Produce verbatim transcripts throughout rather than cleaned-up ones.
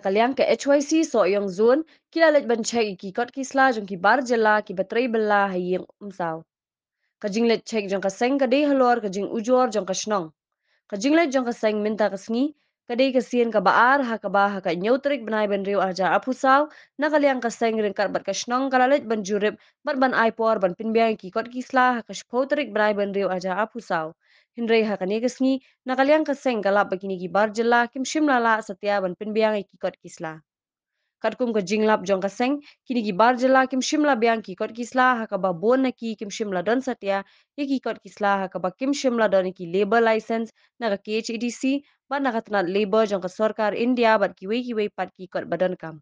Ka liang ka H Y C Sohiong Zone ki la leit ban check ïa ki kot ki sla jong ki bar jylla kiba trei bylla ha ïing Umsaw. Ka jingleit check jong ka seng ka dei halor ka jingujor jong ka shnong. Ka jingleit jong ka seng mynta ka sngi ka dei ka sien kaba ar ha kaba ha ka hynñiew tarik bnai ba hynriew arhajar arphew saw, na ka liang ka seng ryngkat bad ka shnong ka la leit ban jurip bad ban ai por ban pynbiang ïa ki kot ki sla ha ka shiphew tarik bnai ba hynriew arhajar arphew saw. Hynrei ha kane ka sngi na ka liang ka seng ka lap ba kine ki bar jylla kim shym la lah satia ban pynbiang ïa ki kot ki sla. Katkum ka jinglap jong ka seng, kine ki bar jylla kim shym la biang ki kot ki sla ha kaba bun na ki kim shym la don satia ïa ki kot ki sla ha kaba kim shym la don ïa ki labour license na ka K H A D C bad na ka tnat labour jong ka sorkar India bad kiwei kiwei pat ki kot ba donkam.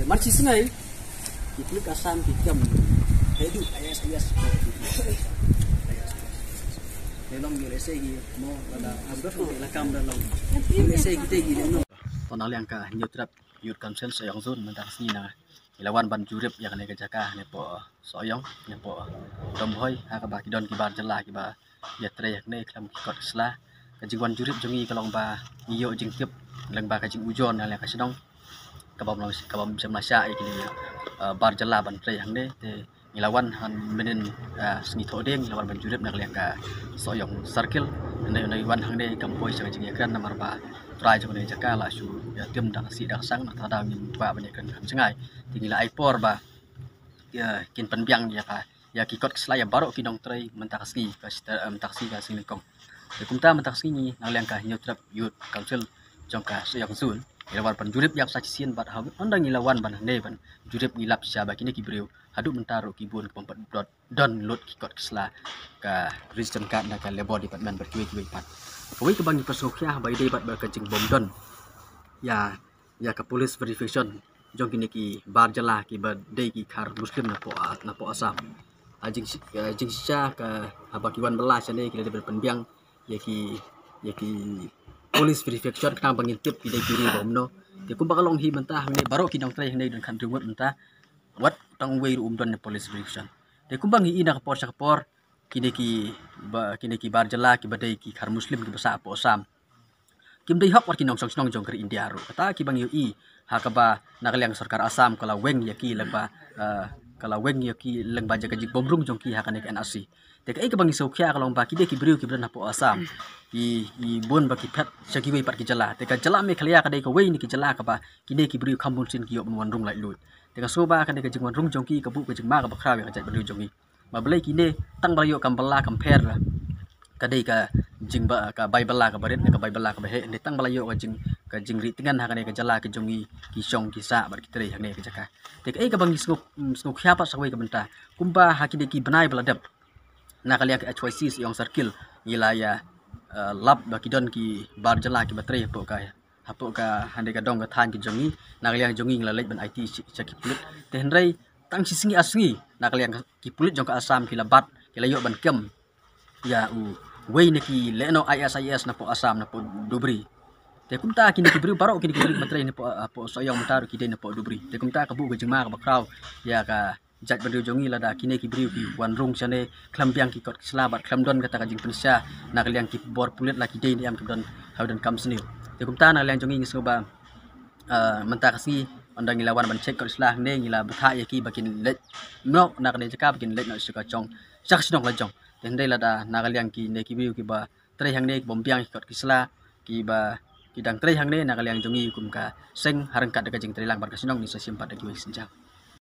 Marchi sinai. Ki pulit Assam ki kam. Hedu, ayas, ayas. Memang yo lese gi mo lada abdot ko la kam da long. Lese kita gi no. Tona liang ka Hynñiewtrep Youth Council Sohiong Zone mynta ka sngi na ngi la wan ban jurip ïa kane ka jaka ne po Sohiong ne po Domhoi ha kaba ki don ki bar jylla kiba ïatrei hangne khlem ki kot ki sla. Ka jingwan jurip jong ngi ka long ba ngi ïoh jingtip lyngba ka jingujor na liang ka shnong kaba ym shym la shah ïa kine bar jylla ban trei hangne. Te ngi la wan ha mynnin sngi Thohdieng ngi la wan ban jurip na ka liang ka Sohiong Circle. Hynne ngi wan hangne kam poi sha ka jingïakren namar ba trai jong kane ka jaka la shu ïa tim da ka sih da ka sang, nangta da ngim kwah ban ïakren kham jngai. Te ngi la ai por ba kin pynbiang ïa ka ïa ki kot ki sla ïa baroh ki nongtrei mynta ka sngi ka mynta ka sngi ka sngi nyngkong. Te kumta mynta ka sngi ngi na ka liang ka Hynñiewtrep Youth Council jong ka Sohiong Zone ngi la wan ban jurip ïa ka sa shisien bad ha ynda ngi la wan ban hangne ban jurip ngi lap shisha ba kine ki briew haduh mynta ruh ki bun ki bym pat don lut ki kot ki sla ka ration card na ka Labour Department bad kiwei kiwei pat. Kawei kaba ngi pyrshah khia ba i dei bad ba ka jingbym don ïa ïa ka police verification jong kine ki bar jylla kiba dei ki khar Muslim na po na po Assam. A jing jingshisha ka haba ki wan bylla shane ki la dei ban pynbiang ïa ki ïa ki police verification khnang ba ngin tip ki dei ki ri ba kumno. Te kumba ka long hi mynta hangne baroh ki nongtrei hangne don khathynriew ngut mynta wat tang uwei ruh um don ne police verification. Te kumba ngi i na ka por sha ka por kine ki ba kine ki bar jylla kiba dei ki khar Muslim kiba sah po Assam. Kim dei hok wat ki nongshong shnong jong ka ri India ruh. Kata kiba ngi ïohi ha kaba na ka liang sorkar Assam ka la weng ïa ki lyngba ka la weng ïa ki lyngba jaka jingbymrung jong ki ha kane ka N R C. Te kaei kaba ngi sngewkhia ka long ba ki dei ki briew kiba don hapoh Assam. Ki bun ba ki phet sha kiwei pat ki jylla. Te ka jylla Meghalaya ka dei kawei na ki jylla kaba kine ki briew kham bun sien ki ïoh ban wan rung laitluid. Te nga sngew ba kane ka jingwan rung jong ki ka buh ka jingma kaba khraw ïa ka jaitbynriew jong ngi. Ba balei kine tang ba la ïoh kam bylla kam pher la ka dei ka jingba ka bai bylla kaba rit ne ka bai bylla kaba heh ne tang ba la ïoh ka jing ka jingri tngen ha kane ka jylla ka jong ngi ki shong ki sah bad ki trei hangne ka jaka. Te kaei kaba ngi sngew sngew khia pat sa kawei ka bynta kumba ha kine ki bnai ba la dep na ka liang ka H Y C Sohiong Circle ngi la ïa lap ba ki don ki bar jylla kiba trei hapoh ka hapoh ka hynrei ka dong ka thaiñ ki jong ngi na ka liang jong ngi ngi la leit ban aiti sha ki pulit. Te hynrei tang shi sngi ar sngi na ka liang ki pulit jong ka Assam ki la bat ki la ïoh ban kem ïa uwei na ki lehnoh I S I S napoh Assam napoh Dhubri. Te kumta kine ki briew baroh kine ki briew ba trei napoh hapoh Sohiong mynta ruh ki dei napoh Dhubri. Te kumta ka buh ka jingma kaba khraw ïa ka jaitbynriew jong ngi lada kine ki briew ki wan rung shane khlem biang ki kot ki sla bad khlem don kata ka jingpynshai na ka liang ki bor pulit la ki dei ne em ki don ha u donkam sniew. Te kumta na ka liang jong ngi ngi sngew ba mynta ka sngi ynda ngi la wan ban check kot ki sla hangne ngi la bthah ïa ki ba kin leit noh na kane jaka ba kin leit noh sha ka jong sha ka shnong la jong. Te hynrei lada na ka liang kine ki briew kiba trei hangne ki bym biang ki kot ki sla kiba ki dang trei hangne na ka liang jong ngi kum ka seng ha ryngkat da ka jingtrei lang bad ka shnong ngi sa shim pat da kiwei ki sienjam.